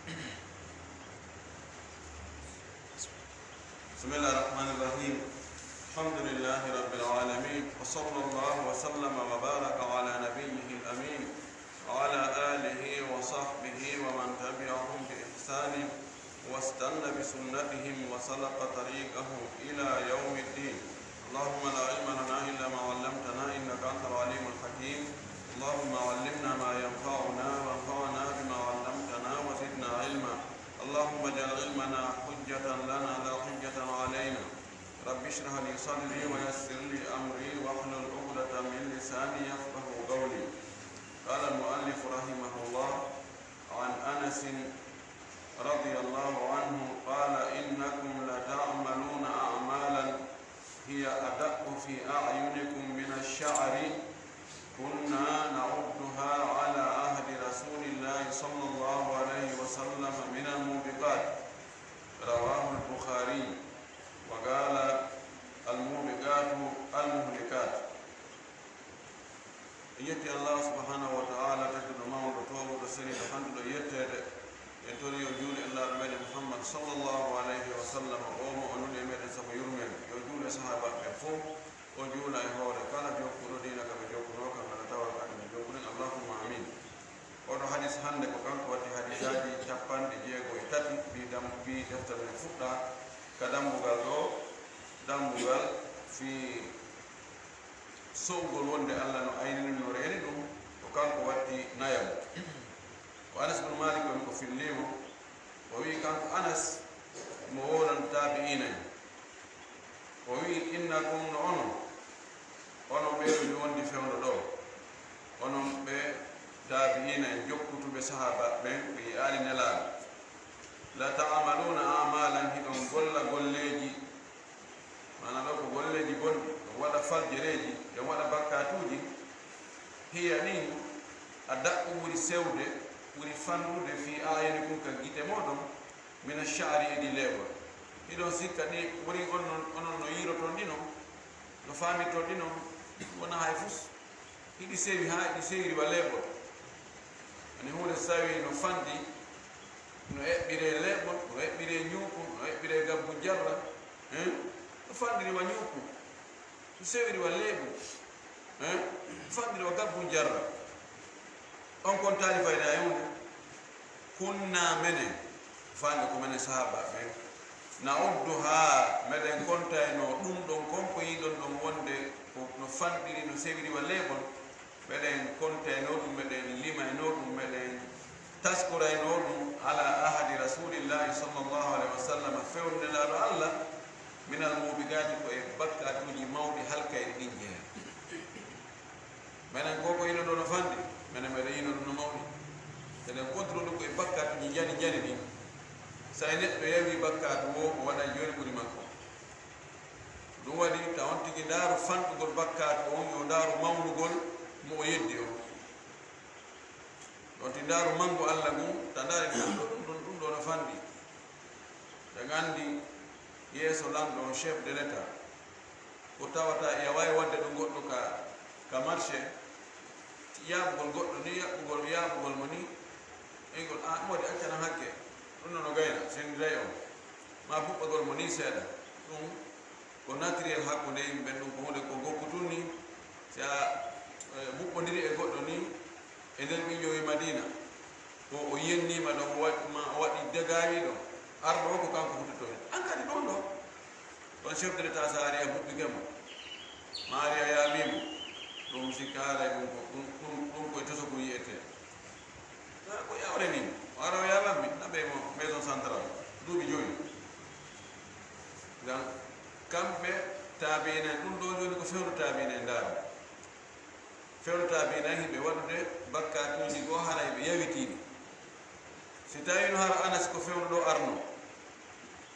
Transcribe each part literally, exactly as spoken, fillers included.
بسم الله الرحمن الرحيم. الحمد لله رب العالمين، وصلى الله وسلم وبارك على نبيه الأمين وعلى آله وصحبه ومن تبعهم بإحسان واستن بسنتهم وسلك طريقهم إلى يوم الدين. اللهم لا علم لنا إلا ما علمتنا إنك أنت العليم الحكيم. اللهم علمنا ما ينفعنا وانفعنا بما علمتنا وزدنا علما. اللهم اجعل علمنا حجة لنا لا حجة علينا. رب اشرح لي صدري ويسر لي أمري واحلل عقدة من لساني يفقه قولي. قال المؤلف رحمه الله: عن أنس رضي الله عنه قال: إنكم لتعملون أعمالا هي أدق في أعينكم من الشعر، كنا نعدها على عهد رسول الله صلى الله عليه وسلم من الموبقات. رواه البخاري. وقال: الموبقات المهلكات. En yetti Allah subhanahu wa ta'ala, tedduɗo, mawɗo, toowuɗo, seniiɗo, handuɗo yetteede. En tori yo juule e laaɗo meɗen Muhammad sallallahu alayhi wa sallam, o mo o nuli e meɗen sabu yurmeen. Yo juule sahaabaaɓe ɓen fof, o juula e hoore kala jokkuɗo diina ka ɓe jokkunoo kan, kala tawa ka ɓe jokkuɗen. Allahumma amin. Oɗo hadis hannde ko kanko watti hadisaaji capanɗe jeego e tati, ɓii dam-, ɓii deftere nden fuɗɗa ka dambugal ɗo, dambugal fii so'ugol wonde Allah no aynini, no reeni ɗum, ko kanko watti nayaɓo. Ko Anas bun Malik woni ko fillii mo, o wi'i kanko Anas, mo wowlan taabi'iina en. O wi'i, innakum, no onon, onon ɓee ɗo mi wondi fewndo ɗo, onon ɓe taabi'iina en jokkutuɓe sahaaba ɓen ɓe yi'aali Nelaaɗo, la ta'maluuna a'maalan, hiɗon golla golleeji, maana ɗo ko golleeji bonɗi, ɗon waɗa faljereeji, ɗon waɗa bakkaatuuji, hiya ɗin, a daɓɓu ɓuri sewde, ɓuri fanɗude fii a'yunikum ka gite mooɗon, mina sha'ri e ɗi leeɓol. Hiɗon sikka ɗi ɓuri onon, onon no yiiroton ɗi non, no faamirton ɗi non, wona hay fus. Hiɗi sewi haa hiɗi sewiri wa leeɓol. Ani huunde so tawi no fanɗi, no eɓɓiree leeɓol, no eɓɓiree ñuuku, no eɓɓiree gabbu jarra, hein? No fanɗiri wa ñuuku, no sewiri wa leeɓu, hein? No fanɗiri wa gabbu jarra. On kontaali fayda e huunde. Kunna, menen, faande ko menen sahaaba ɓen, na'udduha, meɗen kontaynoo ɗum ɗon kon ko yiiɗon ɗon wonde ko no fanɗiri, no sewiri wa leeɓol, meɗen kontaynoo ɗum, meɗen limaynoo ɗum, meɗen taskoraynoo ɗum, ala ahadi Rasulillahi sallallahu alayhi wa sallam, fewndo Nelaaɗo Allah, minal mubiqaati, ko e bakkaatuuji mawɗi halkayɗi ɗin jeyaa. Menen ko ko ino ɗo no fanɗi, menen meɗen ino ɗum no mawni. Eɗen kontiro ɗum ko e bakkaatuuji njani njani ɗin. So e neɗɗo yawi bakkaatu o, o waɗa jooni ɓuri makko. Ɗum waɗi ta on tigi ndaaru fanɗugol bakkaatu on, yo ndaaru mawnugol mo o yeddi on. Ɗon ti ndaaru manngu Allah ngun, ta ndaari ɗum ɗo, ɗum ɗon, ɗum ɗo no fanɗi. Ɓe nganndi yeeso lanɗo on, chef de l'État, ko tawata ina waawi waɗde ɗum goɗɗo ka, ka marché, yaaɓugol goɗɗo ni, yaaɓugol, yaaɓugol mo ni, ingol, "Ah, ɗum waɗi accanan hakke, ɗum noon no gayna, senndiray on." Ma fuɗɗagol mo ni seeɗa, ɗum ko naturel hakkunde yimɓe, ɗum ko huunde ko gokku tun ni. Si a, eh, buɓɓondiri e goɗɗo ni, e nder ɓiƴƴo e Madina, ko o yenniima ɗon, o waɗ-, ma o waɗi degaaji ɗon, arɗo o ko kanko huttotoo. An kadi ɗum ɗo, ɗon chef de l'État so ari a buɓɓike mo, ma ari a yaabii mo, ɗum si kaalay ɗum ko, ɗum, ɗum, ɗum ko e toso ko yiyetee. Ah, ko yawre ni, o ara o yaaban mi, naɓe mo maison centrale, duuɓi joyi. Ngam kamɓe taabiina en, ɗum ɗo jooni ko fewndo taabiina en ndaaro. Fewndo taabiina en, hiɓe waɗude bakkaatuuji goo, hara hiɓe yawitiiɗi. Si tawiino hara Anas ko fewndo ɗo arno,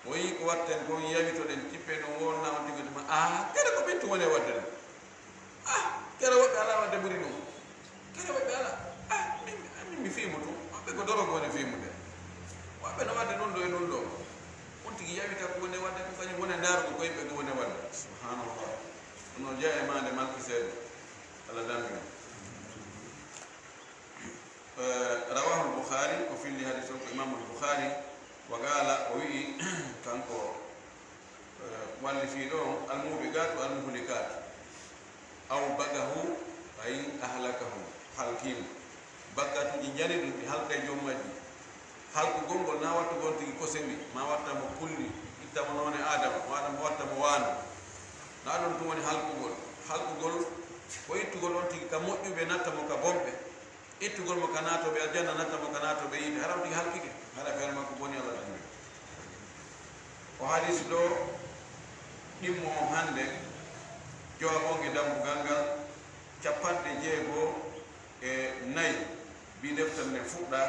o yii ko watten kon, yawitoɗen, tippen ɗon, wonna on tigi tuma, "Ah, kere ko min tun woni e waɗde ɗum. Ah, kere woɓɓe alaa waɗde ɓuri ɗum. Kere woɓɓe alaa. Ah, min, min mi fiimu tun. Woɓɓe ko dorogo woni fiimude. Woɓɓe no waɗde ɗum ɗo e ɗum ɗo." On tigi yawita ko woni e waɗde ko kañum woni e ndaarugo ko yimɓe ko woni e waɗde. Subhanallah. Ɗum no jeyaa e maande malki seeɗa. Allah dammi on. Eh, rawahu al-Bukhari, ko filli hadis o ko Imam al-Bukhari, wa qala, o wi'i, kanko, eh, wallifii ɗo on, al-mubiqatu al-muhlikatu, aw bagahu, ay ahlakahu, halkimo. Bakkatuji njani ɗum, ɗi halkay joom majji. Halkugol ngol na wattugol tigi ko sewi, ma watta mo kulli, itta mo noone Adama, ma watta mo waano. Na ɗum tun woni halkugol. Halkugol ko ittugol on tigi ka moƴƴuɓe, natta mo ka bonɓe. Ittugol mo ka naatooɓe aljanna, natta mo ka naatooɓe yiite. Hara o tigi halkike, hara feere makko boni, Allah dañi. O hadis ɗo ɗimmo on hannde, jowabonge dambugal ngal, capanɗe jeego e nayi, bi deftere nden fuɗɗa.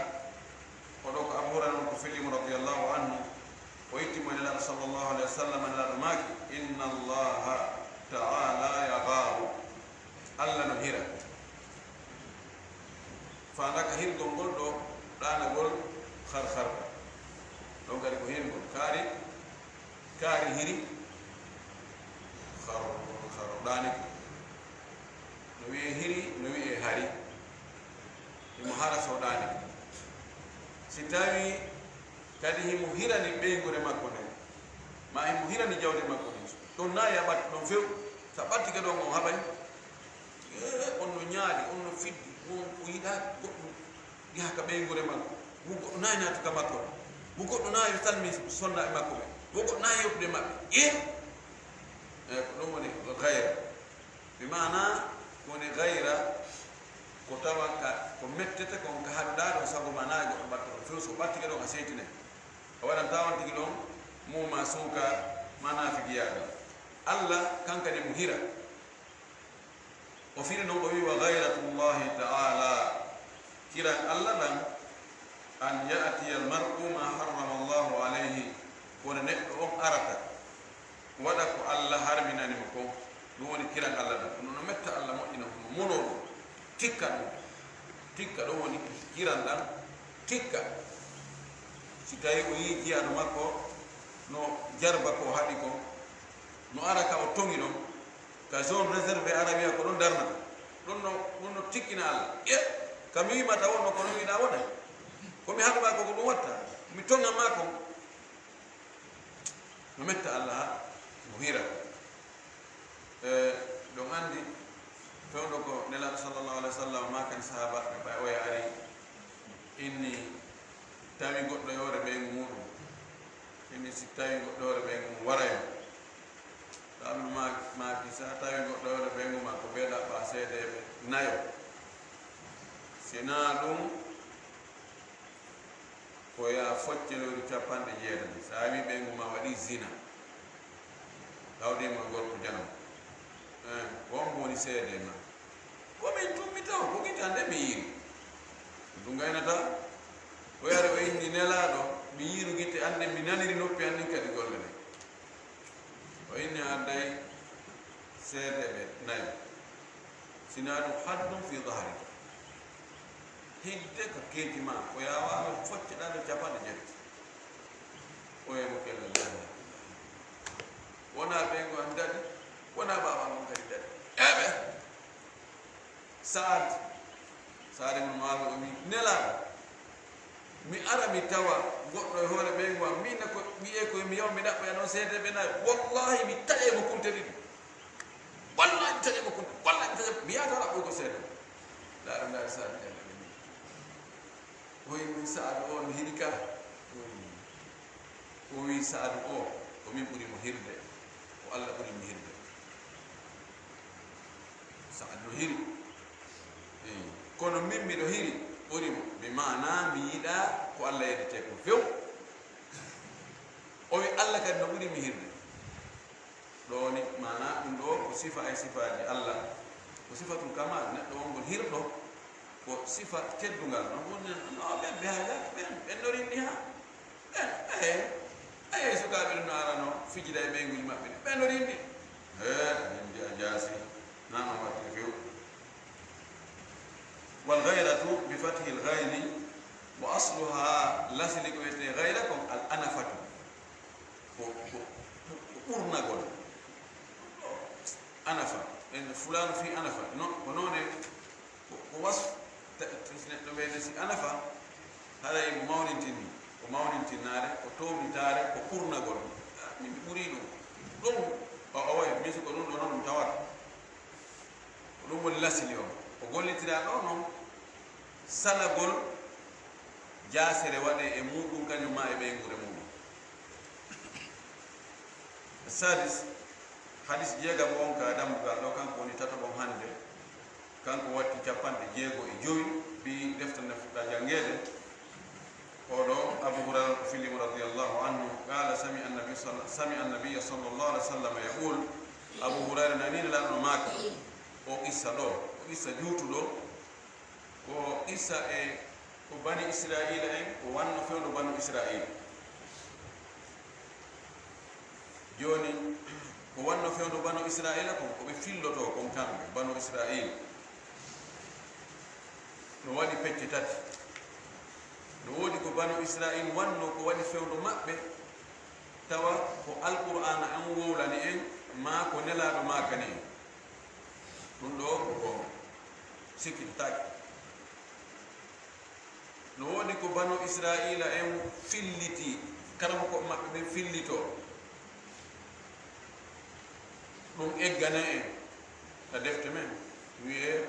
O ɗo ko Abu Hurayra on ko fellimo radiyallahu anhu. O itti mo e Nelaaɗo sallallahu alayhi wa sallam, Nelaaɗo maaki, "Inna Allaha ta'ala yagharu." Allah no hira. Faandaka hirgol ngol ɗo ɗaanagol har har. Ɗon kadi ko hirgol. Kaari, kaari hiri, haro, haro ɗaanike. No wi'e hiri, no wi'e hari. Himo hara so ɗaanike. Si tawi kadi himo hirani ɓeynguure makko nden, ma himo hirani jawdi makko ndin, ɗon na ya ɓatti ɗon few. Sa ɓatti ka ɗon on haɓay. Eh, on no ñaali, on no fiddi, on ko yiɗa goɗɗum yaha ka ɓeynguure makko. Wo goɗɗo na naatu ka makko. Wo goɗɗo na yo salmi sonna e makko ɓe. Wo goɗɗo na yewtude maɓɓe. Eh? Eh, ko ɗum woni gayra. Bi maana, ko woni gayra, ko tawa ka, ko mettete kon ka haɗuɗaa ɗon sago ma na e goɗɗo ɓatto ɗon. Few so ɓattike ɗon a seytinay. A waɗanta on tigi ɗon, muma suuka, ma naafigiyaagal. Allah, kankadi mo hira. O firi non, o wi, "Wa ghayratullahi ta'ala." Kiran Allah ɗan, "An ya'tiya al-mar'u ma harrama Allahu alayhi," kono neɗɗo on arata, waɗa ko Allah harminani mo kon. Ɗum woni kiran Allah ɗan. Kono no metta Allah moƴƴina mo, mono ɗum, tikka ɗum. Tikka ɗum woni kiran ɗan, tikka. Si tawi o yii jiyaaɗo makko no jarba ko haɗi kon, no ara ka o toŋi ɗon, ka zone réservé ara wiya ko ɗon darnata. Ɗum no, ɗum no tikkina Allah. E, ka mi wima taw wonno ko ɗum wiɗa wona. Ko mi haɗuma ko ko ɗum watta. Mi toŋa ma kon. No metta Allah ha, mo hira. E, ɗon andi, fewndo ko Nelaaɗo sallallahu alaihi wasallam maakani sahaabaaɓe ɓay oya ari, inni tawi goɗɗo yoore ɓeyngu muɗum. Inni si tawi goɗɗo yoore ɓeyngu mum warayo. Ɗaɓɓi ma-, maaki sa tawi goɗɗo yoore ɓeyngu ma ko ɓe ɗaɓɓa seedeeɓe nayo. Si naa ɗum, ko yaa focce lewru capanɗe jeetati, so a wii ɓeyngu ma waɗi zina, tawde mo e gorko janam, eh, ko on woni seede ma. Ko min tun mi taw, ko gite an ɗe mi yiiri. Ɗum gaynata, o yari o inni Nelaaɗo, mi yiiru gite an ɗe, mi naniri noppi an ɗin kadi golle ɗen. O inni a adday seedeeɓe nayo. Si naa ɗum haddun fi dahri. Hidde ka keeci ma, ko yaawaano focceɗaa ɗo capanɗe jeetati. O yemo kella laahi. Wonaa ɓeyngu an daɗi, wonaa baaba an on kadi daɗi. Eɓe! Saad, Saad ibn Muaaz o wi, Nelaaɗo, mi ara mi tawa goɗɗo e hoore ɓeyngu am, min na ko wiyee ko mi yaw mi ɗaɓɓoya noon seedeeɓe nayo. Wallahi mi taƴay mo kunte ɗiɗi. Wallahi mi taƴay mo kunte, wallahi mi taƴay, mi yaata ɗaɓɓoygo seede. Ndaara, ndaara Saad jannga ɗen. O wi min Saad o no hiri ka. O wi Saadu o, ko min ɓuri mo hirde, ko Alla ɓuri mo hirde. Saadu no hiri. Eey. Kono min miɗo hiri ɓuri mo. Mi maana mi yiɗa ko Alla yeddete ko few. O wi Alla kadi no ɓuri mi hirde. Ɗo ni, maana ɗum ɗo ko sifa e sifaaji Alla. Ko sifatul kamal, neɗɗo wongol hirɗo, ko sifa teddungal. No woni, no ɓen ɓe haajaaki ɓen, ɓen no rinɗi ha. Eh, eh, eh, sukaaɓe ɗum no arano fijida e ɓeynguuji maɓɓe ɗi. Ɓe no rinɗi. Eh, rinɗi a jaasi. Nana waɗde few. Wal ghayratu bi fathil ghayni wa asluha, lasli ko wiyetee ghayra kon al anafatu. Ko, ko, ko ɓurnagol. Anafa. En fulaanu fii anafa. No, ko noone, ko, ko wasfu. Neɗɗo weede si a nafa, haray mo mawnintini, ko mawnintinnaare, ko townitaare, ko ɓurnagol. Ah, min mi ɓurii ɗum. Ɗum, o, o wayi, min si ko ɗum ɗo noon ɗum tawata. Ko ɗum woni lasili on. Ko gollitiraa ɗo noon, salagol jaasere waɗee e muuɗum, kañum maa e ɓeynguure muuɗum. Sadis, hadis jeegamo on ka dambugal ɗo, kanko woni tataɓo on hannde. Kanko watti capanɗe jeego e jowi, fii deftere nde fuɗɗa janngeede. Oɗo Abu Hurayra ko filimo radiyallahu anhu, qala sami annabi sal-, sami annabiya sallallahu alaihi wasallam yaqul, Abu Hurayra nani Nelaaɗo no maaka, o qissa ɗo, o qissa juutuɗo, ko qissa e ko bani Israila en, ko wanno fewndo banu Israila. Jooni, ko wanno fewndo banu Israila kon, ko ɓe filloto kon kamɓe, banu Israila. No waɗi pecce tati. No woodi ko banu Israila wanno ko waɗi fewndo maɓɓe, tawa ko Alqur'aana on wowlani en, maa ko Nelaaɗo maakani en. Ɗum ɗo ko goonga. Sikkitaaki. No woodi ko banu Israila en filliti, karamoko maɓɓe ɓe fillito. Ɗum eggana en ka defte men. Wi'ee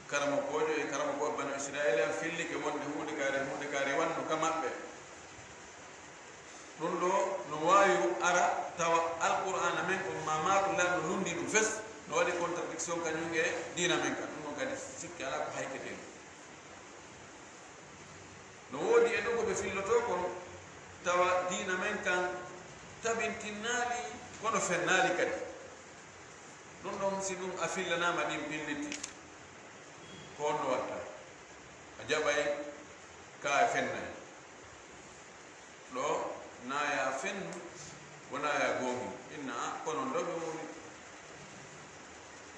karamokoojo e karamokooɓe banu Israila en fillike wonde huunde kaari, huunde kaari wanno ka maɓɓe. Ɗum ɗo no waawi ara tawa Alqur'aana men on maa maaɗum lanɗo lundi ɗum fes, no waɗi contradiction kañum e diina men kan. Ɗum ɗon kadi sikke alaa ko hayketee. No woodi e ɗum ko ɓe fillotoo kon, tawa diina men kan tabintinnaali, kono fennaali kadi. Ɗum ɗon, si ɗum a fillanaama ɗin pilliti, ko honno watta? A jaɓay, ka a fennay. Ɗo, naa ya fennu, wonaa ya goongi. Inna, a, kono ndo ɓe woni.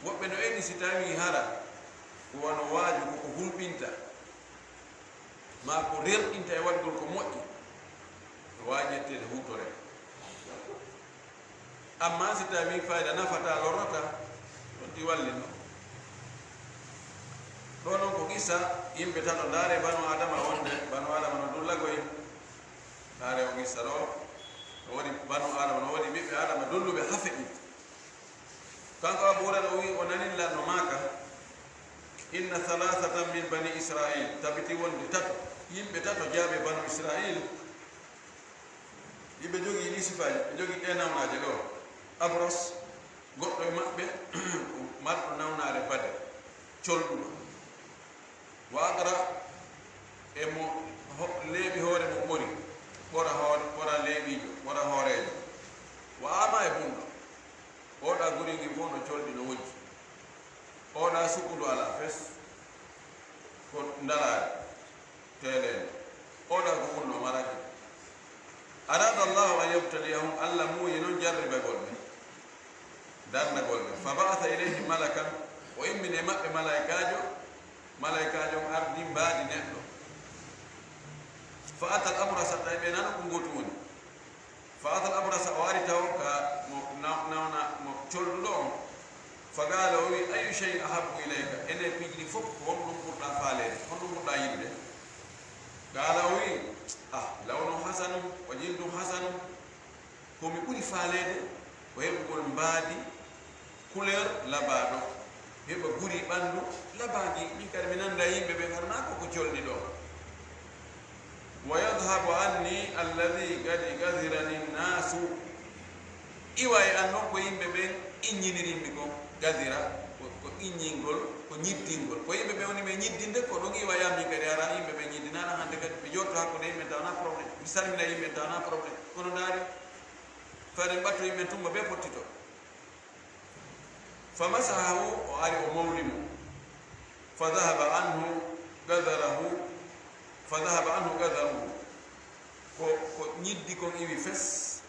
Woɓɓe no eni si tawii hara ko wano waaju ko, ko hulɓinta, maa ko rerɗinta e waɗgol ko moƴƴi, no waawi ƴetteede huutoree. Amma si tawii fayda nafataa, lorrataa, ɗon ti wallino. Ɗo non ko qissa yimɓe tato, ndaare banu Adama wonde, banu Adama no dullagoy. Ndaare o qissa ɗo, no woodi banu Adama, no woodi ɓiɓɓe Adama dolluɓe hafe ɗum. Kanko Abu Hurayra o wi'i, o nani Nelaaɗo no maaka, inna thalathatan min bani Israil, tabiti wonde tato, yimɓe tato jaaɓe banu Israil, iɓe jogii ɗi sifaaji, ɓe jogii ɗe nawnaaje ɗo. Abras, goɗɗo e maɓɓe, marɗo nawnaare bade, colɗuɗo. Wa aqra, e mo ho-, leeɓi hoore mo ɓori, ɓora hoore, ɓora leeɓiijo, ɓora hooreejo. Wa ama, e bunɗo. Oɗa guri ngi fof no colɗi no wojji. Oɗa sukundu alaa fes, ko ndaraari, teeleende. Oɗa ko wulno maraji. Arada Allahu an yabtaliyahum, Allah muuyi noon jarribagol ɓe, darnagol ɓe. Fa ba'atha ilayhim malakan, o immini e maɓɓe malaykaajo, malaykaajo on ardi mbaadi neɗɗo. Fa atal abrasa, tawi ɓe nana ko ngootu woni. Fa atal abrasa, o ari taw ka mo naw-, nawna mo colɗuɗo on. Fa qaala, o wi, "Ayyu shay'in ahabbu ilayka?" Ene piiji ɗi fof, ko honɗum ɓurɗa faaleede? Honɗum ɓurɗa yiɗude? Qaala, o wi, "Ah, lawnun hasanun, wa jildun hasanun." Ko mi ɓuri faaleede ko heɓugol mbaadi couleur labaaɗo, heɓa guri ɓanndu labaangi. Min kadi mi nannda e yimɓe ɓen, harnaa ko ko colɗi ɗo. "Wa yadhhabu anni alladhi qad ghadhirani nnaasu." Iwa e an non ko yimɓe ɓen iññinirimmi kon. Gadira, ko, ko iññingol, ko ñiddingol. Ko yimɓe ɓen woni ɓe ñiddinde, ko ɗum iwa e an min kadi, hara yimɓe ɓen ñiddinaano, hannde kadi mi jooɗto hakkunde yimɓe taw na problème. Mi salmina yimɓe taw na problème. Kono ndaari, fayde mi ɓatto yimɓe tumba bee pottito. Fa masahahu, o ari o mowli mo. Fa dhahaba anhu gadarahu, fa dhahaba anhu gadaruhu. Ko, ko ñiddi kon iwi fes.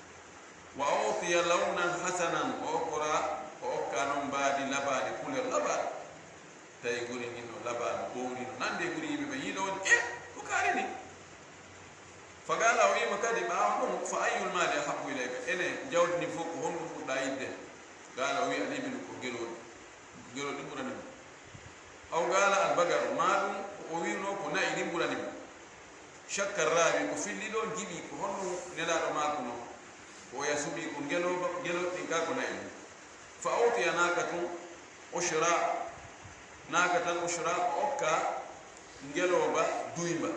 Wa utiya lawnan hasanan, o okkora, o okka non mbaadi labaaɗi, couleur labaaɗo. Tawi guri ngin no labaa, no ɓowri, no nande guri yimɓe ɓe yiɗo woni, eh, ko kaari ni? Fa qaala, o wiima kadi ɓaawo ɗum, "Fa ayyul maali ahabbu ilayka?" Ene jawdi ndi fof ko honɗum ɓurɗa yiɗde? Qaala, o wi, "Al ibilu, ko gelooɗi. Gelooɗi ɓurani mo." Aw qaala, "Al baqaru," maa ɗum ko O wi'uno ko na'i ɗin ɓurani mo. Shakka raawi, ko filli ɗon jiɓi ko honno Nelaaɗo maakuno. Ko oya suɓi ko ngelooba, ngelooɗi ɗin ka ko na'i ɗin. Fa utiya naqatan ushra, naqatan ushra, o okka ngelooba duymba.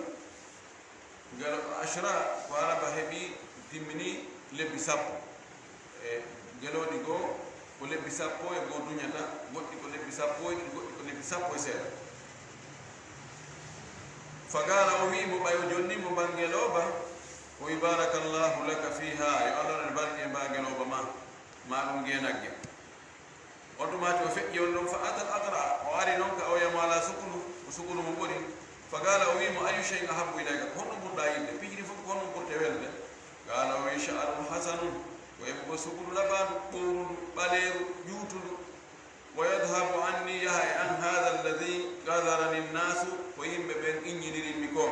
Ngelo ashra ko Araba heɓi timmini lebbi sappo. E ngelooɗi goo ko lebbi sappo e goo duñata, goɗɗi ko lebbi sappo e ɗiɗi, goɗɗi ko lebbi sappo e seeɗa. Fa qaala, o wi'i mo, ɓay o jonni mo mba ngelooba, o wi'i, "Baarakallahu laka fiiha, yo Allah waɗan barke e mba ngelooba ma, ma ɗum ngee nagge." On tuma o feƴƴi on ɗon, fa atal aqra, o ari non ka oya mo alaa sukulu, ko sukulu mo ɓuri. Fa qaala, o wi'i mo, "Ayyu shay'in ahabbu ilayka, ko honɗum ɓurɗaa yiɗde? Piiji ɗi fof ko honɗum ɓurte welde?" Qaala, o wi'i, "Sha'run hasanun, ko heɓugol sukulu laɓaandu, ɓowrudu, ɓaleeru, juutudu. Wa yadhhabu anni, yaha e an, haadha alladhi ghadharani nnaasu, ko yimɓe ɓen iññinirin mi ko.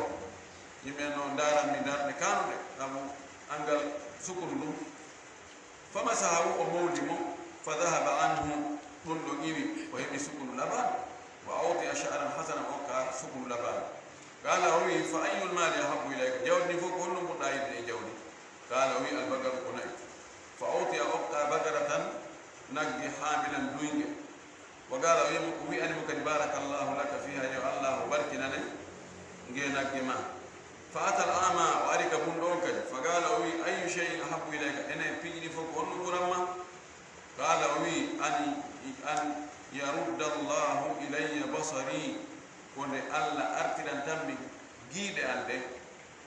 Yimɓe no ndaaran mi darnde kaanuɗe, sabu anngal sukulu ndun." Fa masahahu, o mowli mo, fa dhahaba anhu, ɗun ɗon iwi, o heɓi sukulu laɓaandu. Wa utiya sha'ran hasanan, o okka sukulu laɓaandu. Qaala, o wi'i, "Fa ayyul maali ahabbu ilayka?" Jawdi ndin fof ko honɗum ɓurɗaa yiɗde e jawdi? Qaala, o wi'i, "Al baqaru, ko na'i." Fa utiya, o okka baqaratan, nagge, haamilan, duynge. Wa qaala, o wi'i mo, o wi'ani mo kadi, "Baarakallahu laka fiiha, yo Allaahu barkinane ngee nagge ma." Fa atal a'ma, o ari ka bunɗo on kadi. Fa qaala, o wi'i, "Ayyu shay'in ahabbu ilayka? Enen piiji ɗin fof ko honɗum ɓuran ma?" Qaala, o wi'i, "An, an yarudda Allahu ilayya basari, ko nde Alla artiran tan mi giiɗe an ɗen.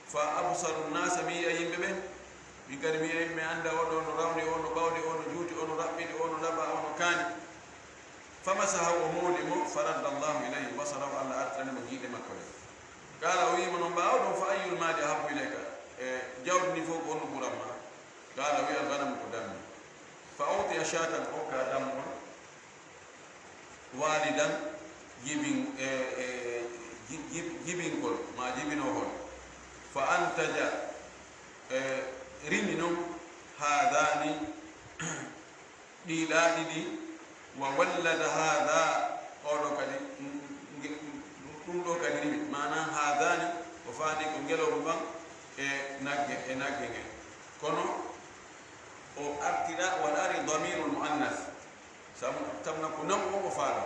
Fa absaru nnaasa, mi yi'a yimɓe ɓen. Min kadi mi yi'a yimɓe, mi annda oo ɗoo no rawni, oo no ɓawli, oo no juuti, oo no raɓɓiɗi, oo no laɓa, oo no kaani." Fa masahahu, o mowli mo, fa radda Allahu ilayhi basarahu, Alla artirani mo giiɗe makko ɗen. Qaala, o wi'i mo non ɓaawo ɗon, "Fa ayyul maali ahabbu ilayka?" E jawdi ndin fof ko honɗum ɓuran ma? Qaala, o wi'i, "Al ghanamu, ko dammi." Fa utiya shatan, o okka dammol, walidan, jibin-, e, e, ji-, ji-, jibingol, ma jibinohol. Fa antaja, e, rimi non, haadani, ɗii laaɗi ɗi, wa wallada haada, oo ɗoo kadi, nge-, ɗum ɗoo kadi rimi. Maanaa haadaani, ko faandi ko ngelooba ban e nagge, e nagge ngen. Kono o artira, o waɗaari damirul muannas. Sabu, sabu na ko namu on o faala.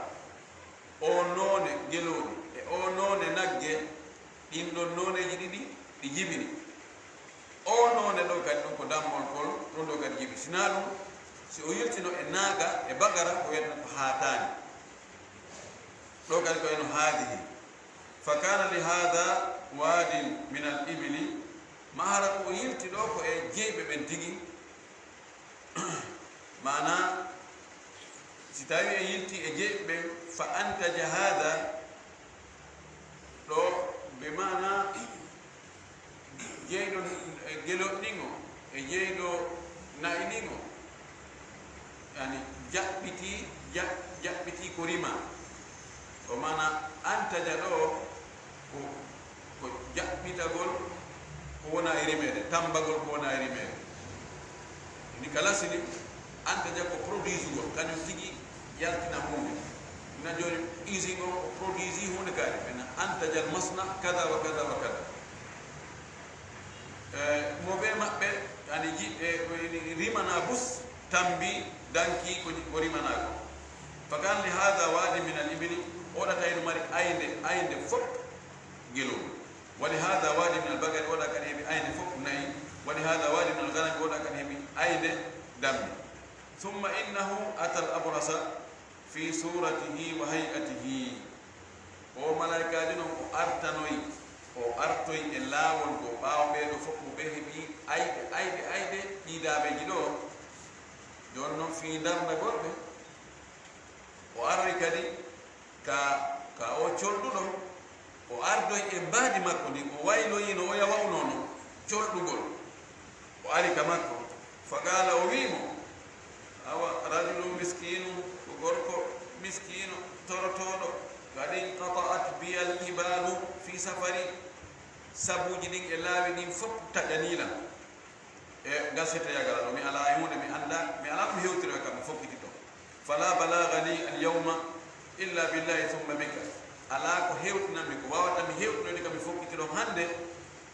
Oo noone ngelooɗi e oo noone nagge, ɗin ɗon nooneeji ɗiɗi ɗi jibini. Oo noone ɗoo kadi ɗum ko dammol kol, ɗum ɗoo kadi jibi. Sinaa ɗum, si o yiltino e naaga e bagara, o wiyata ko haataani. Ɗoo kadi ko eno haadihi. Fa kaana li haada waadin min al ibili, ma hara ko o yilti ɗoo ko e jeyɓe ɓen tigi. Maanaa, si tawii e yilti e jeyɓe ɓen, fa antaja haada, ɗoo, be maanaa, jeyɗo, e gelooɗi ɗin o, e jeyɗo na'i ɗin o, yani, jaɓɓitii, jaɓ-, jaɓɓitii ko rimaa. Ko maanaa antaja ɗoo, ko, ko jaɓɓitagol ko wonaa e rimeede, tammbagol ko wonaa e rimeede. Ni kala sini, antaja ko produisugol, kañum tigi yaltina huunde. Na jooni, usine on ko produisi huunde kaari, ɓe na antaja al masna, kada wa kada wa kada. Eh, mo bee maɓɓe, yani ji-, eh, ko ene rimana bus, tambi, danki, ko ji-, ko rimana ko. Fa kan li hada wadi min al ibili, oɗa tawi no mari aynde, aynde fof, ngelooɗi. Wa li hada wadi min al bagari, oɗa kadi heɓi aynde fof, nayi. Wa li hada wadi min al ganami, oɗa kadi heɓi aynde, dammi. Summa innahu ata al abrasa fi suratihi wa hay'atihi. O malaykaajo non, o artanoyi, o artoyi e laawol ngoo, ɓaawo ɓee ɗoo fof, mo ɓe heɓi ayɓe, ayɓe, ayɓe, ɗii daabeeji ɗoo. Jooni non, fii darndagol ɓe, o arri kadi ka, ka o colɗuɗo, o ardoyi e mbaadi makko ndin, o wayloyi no oya wa'unoo non, colɗugol. O ari ka makko, fa qaala, o wi'i mo, awa, rajulun miskiinu, ko gorko miskiino, torotooɗo, qad inqata'at biya al-ibalu fi safari, sabuuji ɗin e laawi ɗin fof taƴanii lan. E ngal settoyaagal ɗoo, mi alaa e huunde, mi anndaa, mi alaa ko mi hewtira kam, mi fokkiti ɗoo. Fala balagha li al-yawma illa billahi thumma bika. Alaa ko hewtinanmi, ko waawata mi hewtinoyde kam mi fokkitiro hannde,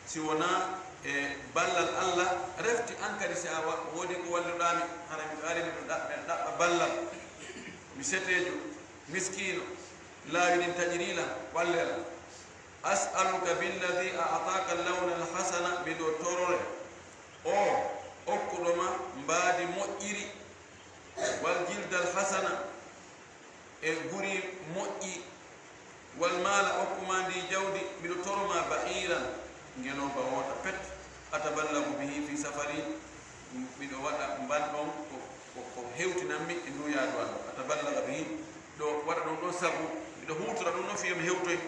si wonaa e ballal Allah. Refti an kadi, si a wa-, woodi ko walluɗaa mi, hara miɗo ari miɗo ɗaɓɓa, miɗo ɗaɓɓa ballal. Mi seteejo, miskiino, laawi ɗin taƴirii lan, wallee lan. As'aluka billadi a'taaka al-lawna al-hasana, miɗo torore o okkuɗo ma mbaadi moƴƴiri, wal jilda al-hasana, e guri moƴƴi, wal maala, okku ma ndi jawdi, miɗo toro ma ba'iran, ngelooba woota pet, ataballagu bihi fi safari, miɗo waɗa mban ɗon ko, ko, ko hewtinanmi e ndu yaadu an, ataballaga bihi, ɗo waɗa ɗum ɗon sabu miɗo huutora ɗum ɗon fiyo mi hewtoy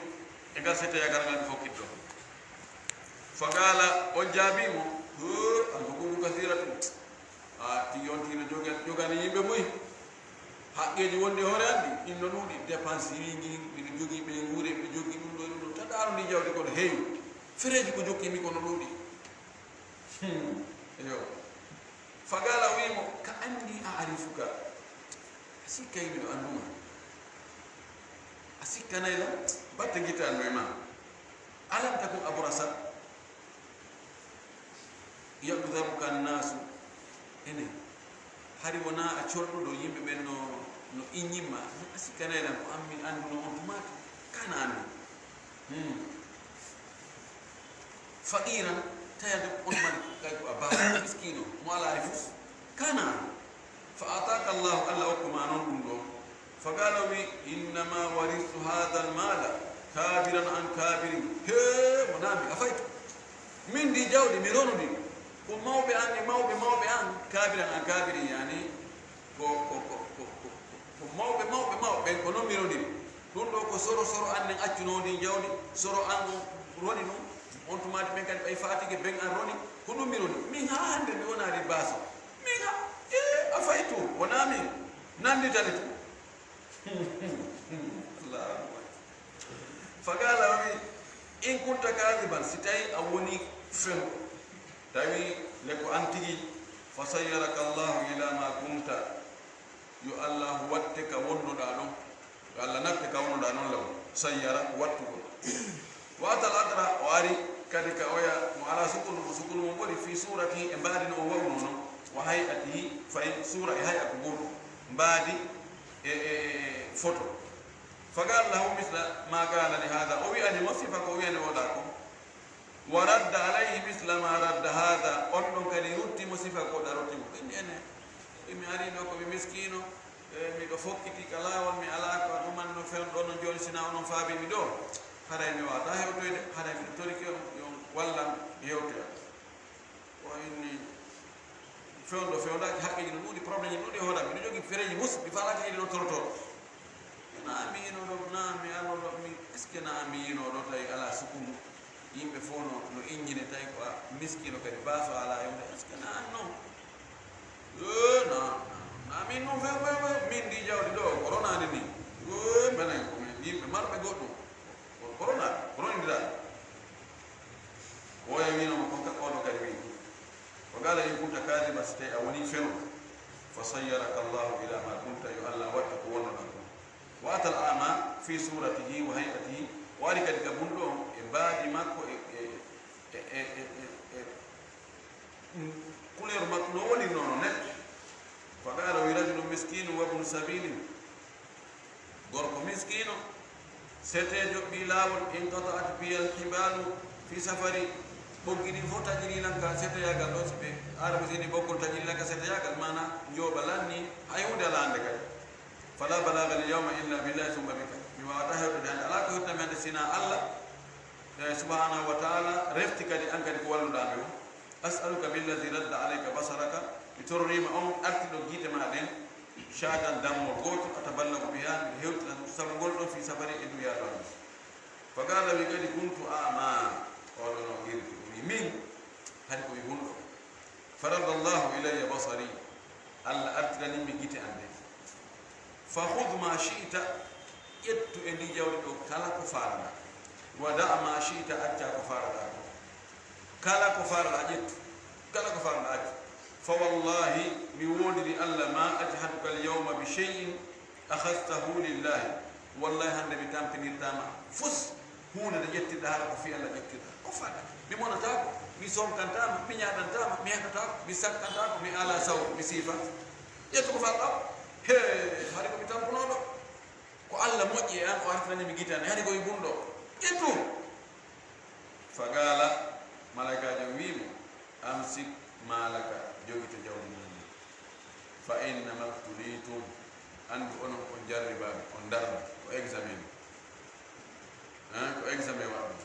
e ngal settoyagal ngal mi fokkitto. Faqala, on jaabii mo, "Hoo, alhuququ kathiratun." A tigi on tigi no joga-, jogani yimɓe muy. Haqqeeji wonɗi e hoore an ɗi, ɗin no ɗuuɗi. Dépense wi ngin, miɗo jogii ɓe nguure, miɗo jogii ɗum ɗo, ɗum ɗo. Ta ɗaano ndi jawdi kono heewi. Fereeji ko jokkimi kono ɗuuɗi. Hmm. Eyo. Faqala, o wii mo, "Ka anni a'rifuka." A sikkay miɗo annduma. A sikkanay lan batte gite an no e ma. Alam takun abrasa yaqdaruka annaasu. Ene, hari wonaa a colɗuɗo, yimɓe ɓen no, no iññimma? A sikkanay lan ko an mi annduno on tumaati? Kana anndi. Hmm. Faqiran, tawande on mari kay ko a baba, miskino, mo alaa e fus. Kana. Fa ataka Allahu, Allah okku ma non ɗum ɗo. Faqala, wi, "Innama waristu hadha al-mala kabiran an kabirin." He, mo nami, a fayto. Min ndi jawdi mi ronudi ko mawɓe an e mawɓe mawɓe an, kabiran an kabirin, yani ko, ko, ko, ko, ko, ko mawɓe mawɓe mawɓe ɓen, ko non mi ronudi. Ɗum ɗo ko soro, soro an nen accuno ndi jawdi, soro an on roni ɗum. On tumaati ɓen kadi ɓay fatike ɓen an roni, ko ɗum mi roni. Min ha hande mi wonari baaso. Min ha, e, a fay to, wona min. Nanditani to. Allahu akbar. Faqala, o wi, "In kunta kadiban, si tawi a woni fenɗo, tawi le ko an tigi, fa sayyaraka Allahu ila ma kunta, yo Allahu watte ka wonnoɗa ɗon, yo Allah natte ka wonnoɗa ɗon law, sayyara ko wattugol." Wa atal adra, o ari kadi ka oya mo ala sukunu, mo sukunu mo ɓori fi surati, e mbaadi no o wawno non, wa hay'atihi, fay sura e hay'a ko goɗɗum, mbaadi e, e, e, e foto. Faqala lahu misla ma qala li hadha, o wi'ani mo sifa ko wi'ani oɗa ko. Wa radda alayhi misla ma radda hadha, on ɗon kadi rutti mo sifa ko ɗa rutti mo. Ɓen ene, e mi ari ɗo ko mi miskino, e miɗo fokkiti ka laawol, mi alaa ko ɗuman no fewn ɗo non jooni, sina onon faabi mi ɗo. Haray mi wata hewtoyde, haray miɗo toriki on, yo on wallan mi hewtoya. O inni, fewndo, fewndaaki, haqqeeji no ɗuuɗi, problème ji ɗuuɗi e hoore am. Miɗo jogii fereeji mus, mi faalaaki heyde ɗo toroto. Na mi yino ɗo, na mi arno ɗo, mi, est-ce que na mi yino ɗo tawi alaa sukunu? Yimɓe fof no, no injine tawi ko a miskino kadi baaso alaa e wonde. Est-ce que na an non? Eh, na, na, na min non few, few, few, min ndi jawdi ɗo, ko ronaade ni. Eh, menen ko min yimɓe marɓe goɗɗum. Ko, ko ronaade, ko ronindiraade. Oya wiino mo kon ka oɗo kadi wi. Wa qala in kunta kadiban, si tawi a woni feno, fa sayyaraka Allahu ila ma kunta, yo Allah wattu ko wonnoɗon kon. Wa atal a'ma fi suratihi wa hay'atihi, o ari kadi ka bunɗo on e mbaadi makko e, e, e, e, e, e, mm, couleur makko no wonirno no neɗɗo. Fa qala, wi rajulun miskinun wa ibnu sabilin, gorko miskiino, seteejo ɓii laawol, inqata'at biyal hibalu fi safari, ɓoggi ɗin fof taƴirii lan ka seteyaagal ɗo, si ɓe Arabu sini ɓoggol taƴirii lan ka seteyaagal, maana njooɓa lanni, hay huunde alaa hannde kadi. Fala balaga al yawma illa billahi summa bika. Mi waawata hewtude hannde, alaa ko hewtata mi hannde sinaa Allah, eh, subhanahu wa ta'ala, refti kadi an kadi ko walluɗaa mi o. As'aluka billazi radda alayka basaraka, mi tororiima on artiɗo giite maa ɗen, shatan dammol gooto, ataballagu biha, miɗo hewtina sabu ngol ɗon fi safari e ndu yaadu an. Fa qala, wi kadi, kuntu a'ma, oɗo no girti, wi min, hari ko mi hunɗo. Fa radda Allahu ilayya basari, Allah artirani mi gite an ɗen. Fa khudh ma shi'ta, ƴettu e ndi jawdi ɗo kala ko faalaɗaa. Wa da' ma shi'ta, acca ko faalaɗaa ko. Kala ko faalaɗaa ƴettu, kala ko faalaɗaa accu. Fa wallahi, mi woondiri Allah, ma ajhaduka al yawma bi shay'in akhadhtahu lillahi. Wallahi, hannde mi tampinirtaama fus huunde nde ƴettirɗa, hara ko fii Allah ƴettirɗa. Ko faɗa. Mi monataako, mi sonkantaama, mi ñaaɗantaama, mi heɗotaako, mi sakkantaako, mi alaa sawru, mi siifa. Ƴettu ko faɗɗa. He, hari ko mi tampunooɗo. Ko Allah moƴƴi e an, o artirani mi gitande. Hari ko mi bunɗo. Ƴettu. Faqaala, malaykaajo on wi'i mo, "Amsik maalaka, jogito jawdi maa ndin. Fa innama btuliitum, anndu onon on jarribaaɓe, on darna, ko examen. Hein, ko examen waɗɗon.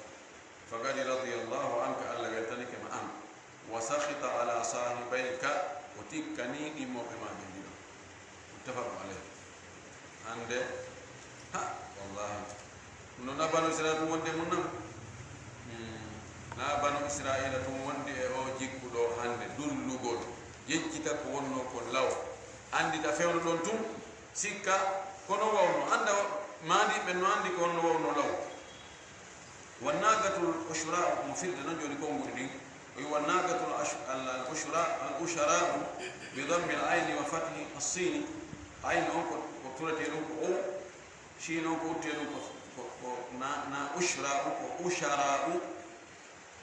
Faqad radiyallahu anka, Allah weltanike ma an. Wa sakhita ala saahibayka, o tikkanii ɗimmoɓe maa ɓen ɗiɗo." Muttafaqun alayh. Hannde, ha, wallahi. Ɗum noon, na Banu Israila tun wondi e mun nan? Hmm. Na Banu Israila tun wondi e o jikku ɗo hannde, dullugol, yejjita ko wonnoo kon law. Anndita fewndo ɗon tun, sikka, kono wawno, annda maandiiɓe no anndi ko honno wawno law. Wannaqatul ushra, mo firde noon jooni konguɗi ɗin. O wi wannaqatul ash-, al-, al ushra, al ushra bi dammi al ayni wa fathi as sini. Ayni on ko, ko turete ɗum ko o, shin on ko utte ɗum ko, ko, ko na, na ushra, ko ushara.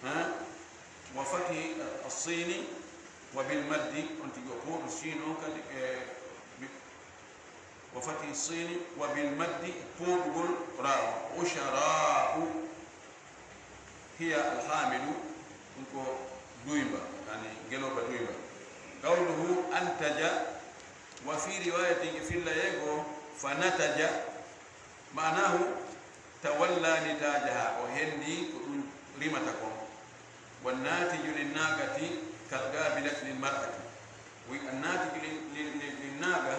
Ha? Wa fathi as sini wa bil maddi, on tigi o ko ɗum shin on kadi, eh, bi-, wa fathi sini wa bil maddi, pooɗugol ra o, ushara'u. Hiya alhamilu, ɗum ko duymba, yani ngelooba duymba. Qawluhu antaja, wa fi riwayatin, e fillayee goo, fa nataja, ma'anahu tawalla nitajaha, o hendii ko ɗum rimata kon. Wannatiju linnaqati kalqabilati lilmar'ati. Wi annatiju lin-, lin-, lin-, linnaqa,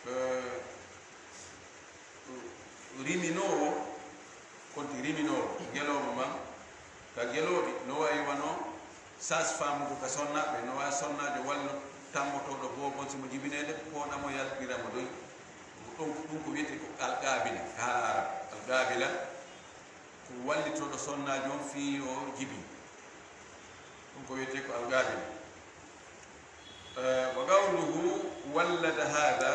eh, riminoowo, konti riminoowo, gelooba man, ka gelooɗi, no wayi wano sage-femme ko ka sonnaaɓe, no wayi sonnaajo wallo tambotooɗo boobon si mo jibineede, pooɗa mo, yaltira mo doy. Ɗum, ɗum ko wiyetee ko alqaabila, ka haala Arab. Alqaabila ko wallitooɗo sonnaajo on fii o jibi. Ɗum ko wiyetee ko alqaabila. Eh, wa qawluhu wallada hadha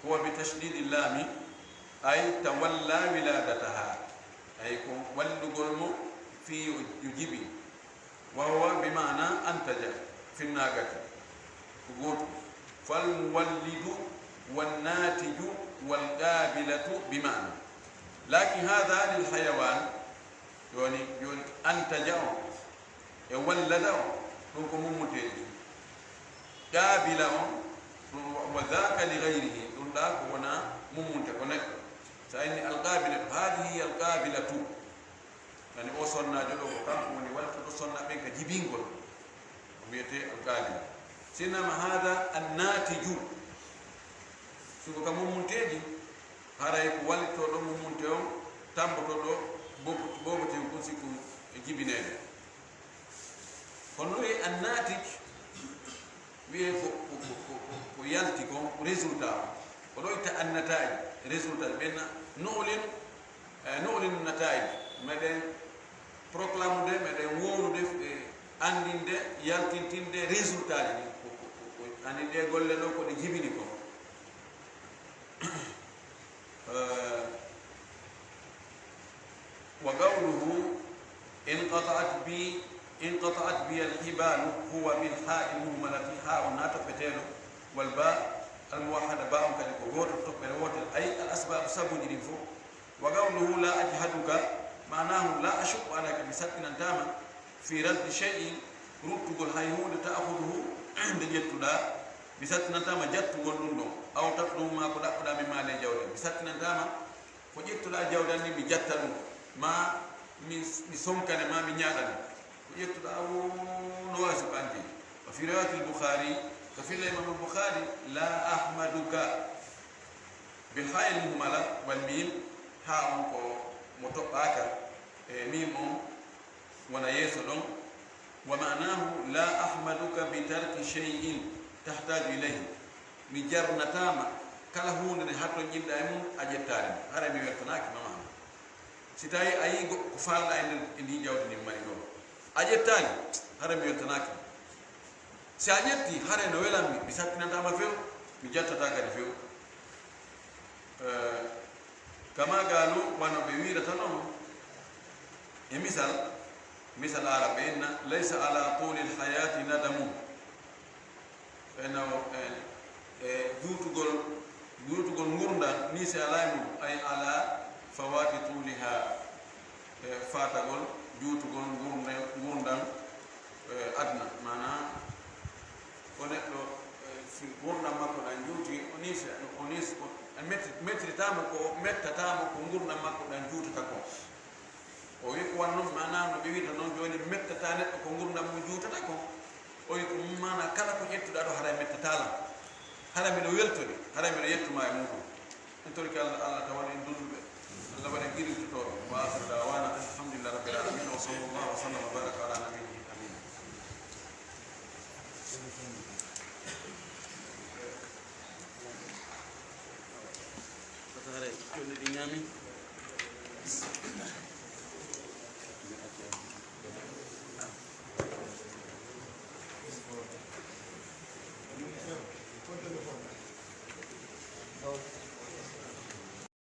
huwa bi tashdidi llami, ay tawalla wiladataha, ay ko wallugol mo fii o jibi. Wa huwa bi maana antaja fi naqati. Ko gootum. Fal muwallidu wan natiju wal qabilatu bi maana. Lakin hadha lil hayawan. Jooni, jooni antaja on e wallada on, ɗum ko mummunteeji. Qaabila on, ɗum wa, wa dhaka li ghayrihi, ɗum ɗa ko wona mummunte, ko neɗɗo. So a inni alqabilatu, hadihi alqabilatu. Yani o sonnaajo ɗo, ko kanko woni waltuɗo sonna ɓen ka jibingol. O wiyetee alqabila. Sinama hada annatiju. Suko ka mummunteeji, haray ko wallitooɗo mummunte on, tambotooɗo bobo-, bobote on, kun sikku e jibineede. Kono ɗo e annatij, wiyee ko, ko, ko, ko, ko, ko yalti kon, résultat on. Ko ɗo itta annataij, résultat. Ɓen na, nu'lin, eh, nu'lin nataij. Meɗen proclamude, meɗen wowlude, eh, anndinde, yaltintinde résultat ji ɗin. Ko, ko, ko, ko, ani ɗee golle ɗo ko ɗe jibini kon. Eh, wa qawluhu inqata'at bi, inqata'at bi al-hibalu, huwa bil ha'i muhmalati, ha on na toɓɓeteeɗo, wal ba al muwahhada, ba on kadi ko gooto, toɓɓere wootere, ay al asbabu, sabuuji ɗin fof. Wa qawluhu la ajhaduka, ma'nahu la ashuqqu alayka, mi sattinantaama, fi raddi shay'in, ruttugol hay huunde, ta'khuduhu, nde ƴettuɗaa, mi sattinantaama jattugol ɗum ɗon, aw tatlubu, maa ko ɗaɓɓuɗaa, min maali, e jawdi, mi sattinantaama ko ƴettuɗaa jawdi an ndin mi jatta ɗum, maa mi, mi sonkane, maa mi ñaaɗane, ko ƴettuɗaa o no waasi ko an jeyi. Wa fi riwayatil Bukhari, ka filla Imam Bukhari, la ahmaduka, bil ha'il muhmala wal mim, ha on ko mo toɓɓaaka, e mim on wona yeeso ɗon. Wa ma'nahu la ahmaduka bi tarki shay'in tahtaju ilayhi. Mi jarnataama kala huunde nde hattonjinɗaa e mum, a ƴettaani mo. Haray mi weltanaaki ma maana. Si tawii a yii go-, ko faalɗaa e nder, e ndii jawdi ndin mari ɗoo, a ƴettaani, haray mi weltanaaki ma. Si a ƴettii, haray no welammi, mi sattinantaama few, mi jattataa kadi few. Eh, Kama galu, wano ɓe wiirata non. E misal, misal ara ɓe inna, "Laysa ala tulil hayati nadamun." Ɓe na o, e, e juutugol, juutugol ngurndan, ni si alaa e mum, ay ala fawati tuliha, e faatagol, juutugol ngurnde, ngurndan, e, adna. Maanaa, ko neɗɗo, e, si ngurndan makko ɗan juuti, o niisi, o niisi, o met-, mettitaama ko, mettataama ko ngurndan makko ɗan juutata ko. O wi ko wan non, maanaa no ɓe wi'ata non jooni, mettata neɗɗo ko ngurndan mum juutata ko. O wi ko ɗum maanaa kala ko ƴettuɗaa ɗo haray mettata lan. Haray miɗo weltori, haray miɗo yettuma e muɗum. En torike Allah, Allah tawa en dulluɓe. Allah waɗa en qirintotooɓe. Wa akhiru da'wana alhamdulillahi rabbil alamin. Wa sallallahu wa sallam wa baraka ala nabiyyihi amin. Wata haray ƴolli ɗi ñaami.